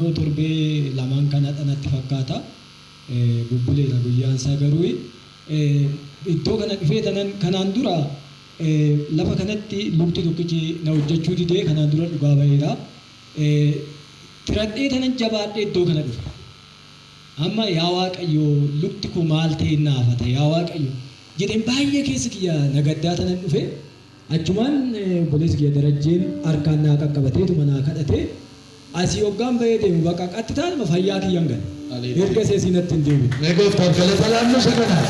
Naannoo torbee lamaan kanadha natti fakkaata. Bubbuleera guyyaan isaa garuu. Iddoo kana dhufee tanan kanaan dura lafa kanatti lukti tokkichi na hojjechuu didee kanaan dura dhugaa ba'eera. Tiradhee tanan jabaadhee iddoo kana dhufe. Amma yaa Waaqayyo lukti koo maal ta'ee naafata yaa Waaqayyo jedheen baay'ee keessi kiyya na gaddaa tanan dhufe. Achumaan obboleessi kiyya Darajjeen harkaan naa qaqqabateetuma naa kadhatee asii hoggaan bahee deemu baqa qaxxitaanuma fayyaa kiyyan gale. Ergasii asii natti hin deebine. Mee Gooftaaf galata laannu isa kanaaf.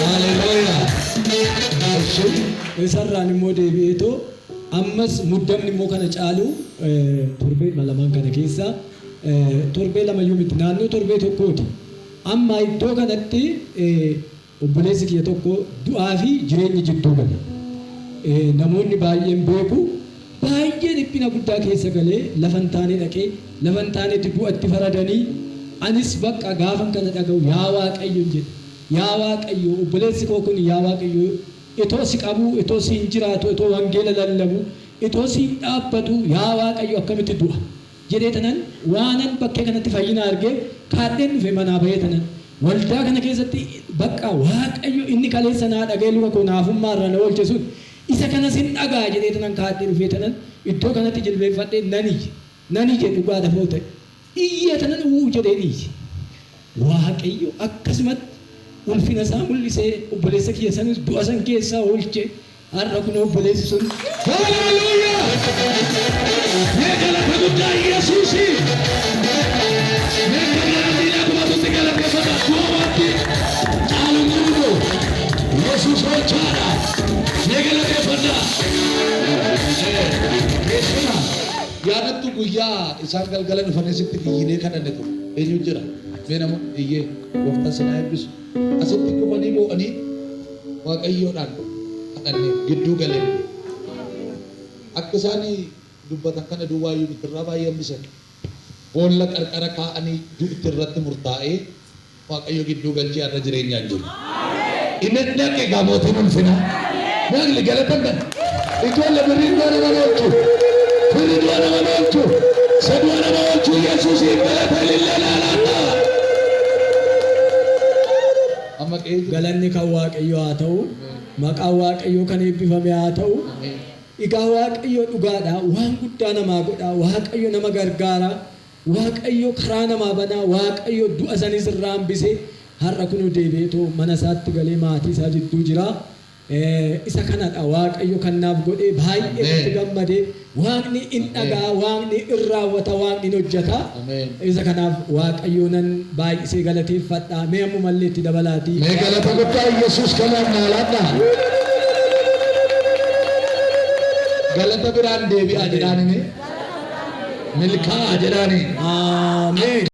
Haaleluyyaa. Eshi. Isarraan immoo deebi'eetoo ammas muddamni immoo kana caalu torbeedhuma lamaan kana keessa torbee lamayyuu miti naannoo torbee tokkooti. Amma iddoo kanatti Obboleessi kiyya tokko du'aa fi jireenya jidduu gale. Namoonni baay'een beeku. Baay'ee dhiphina guddaa keessa galee lafa hin taane dhaqee, lafa hin taanetti du'a itti faradanii, anis baqqa gaafan kana dhaga'u yaa Waaqayyon jedhe. Yaa Waaqayyo obboleessi koo kun yaa Waaqayyo itoo si qabuu, itoo siin jiraatu, itoo wangeela lallabuu, itoo siif dhaabbatuu yaa Waaqayyo akkamitti du'a? jedhee tanan waanan bakkee kanatti fayyina argeef kaadheen dhufe manaa bahee tanan waldaa kana keessatti baqqa Waaqayyo inni kaleessa naa dhaga'ee luka koo naafummaa irraa na oolche sun isa kanas hin dhaga'a jedhee tanan kaadhee dhufee tanan iddoo kanatti jilbeenfadhee nan iyye nan iyye dhugaa dafoo ta'e iyyee tanan u'uu jedheen iyye Waaqayyo akkasumatti ulfina isaa mul'isee obboleessa kiyya sanis du'a san keessaa oolche. Har'a kunoo obboleessi sun. Haleluuyaa! Mee galata guddaa Yesuusiif. Mee akka gara miilaa kumatutti galateeffadhaa. Du'a wanti caalu hin jiru. Yesuus oolchaadha. Mee galateeffadhaa. Keessumaa yaadattu guyyaa isaan galgala dhufanii asitti iyyinee kadhanne ture. Eenyu jira? Mee nama iyyee gooftaan sin haa eebbisu. Asitti kufanii boo'anii Waaqayyoodhaan kadhanne gidduu galee. Akka isaan dubbatan kana duwwaayyuu miti irraa baay'ee hambisan. Boolla qarqara kaa'anii du'ti irratti murtaa'ee Waaqayyo gidduu galchee har'a jireenyaan jiru. Inni dhaqe egaa mootiin ulfinaa. Naqli galata hin Ijoollee birriin du'a nama oolchu. Firri du'a nama oolchu. Isa du'a nama oolchu Yesuusiin galata ilillee laalaadhaa. Amma qe'ee jiru. Galanni kan Waaqayyoo haa ta'u. Maqaan Waaqayyoo kan eebbifame haa ta'u. Egaa Waaqayyo dhugaadha. Waan guddaa namaa godha. Waaqayyo nama gargaara. Waaqayyo karaa namaa bana. Waaqayyo du'a sanis irraa hambise. Har'a kunoo deebi'eetoo mana isaatti galee maatii isaa jidduu jira. Isa kanadha Waaqayyo kan naaf godhe baay'ee natti gammade. Waaqni in dhaga'a, Waaqni in raawwata, Waaqni in hojjeta. Isa kanaaf Waaqayyoonan baay'isee galateeffadha. Mee ammumallee itti dabalaatii. Mee galata guddaa Yesuus kanaaf naa laadhaa. Galata biraan deebi'aa jedhaani mee. Milkaa'aa jedhaani. Ameen.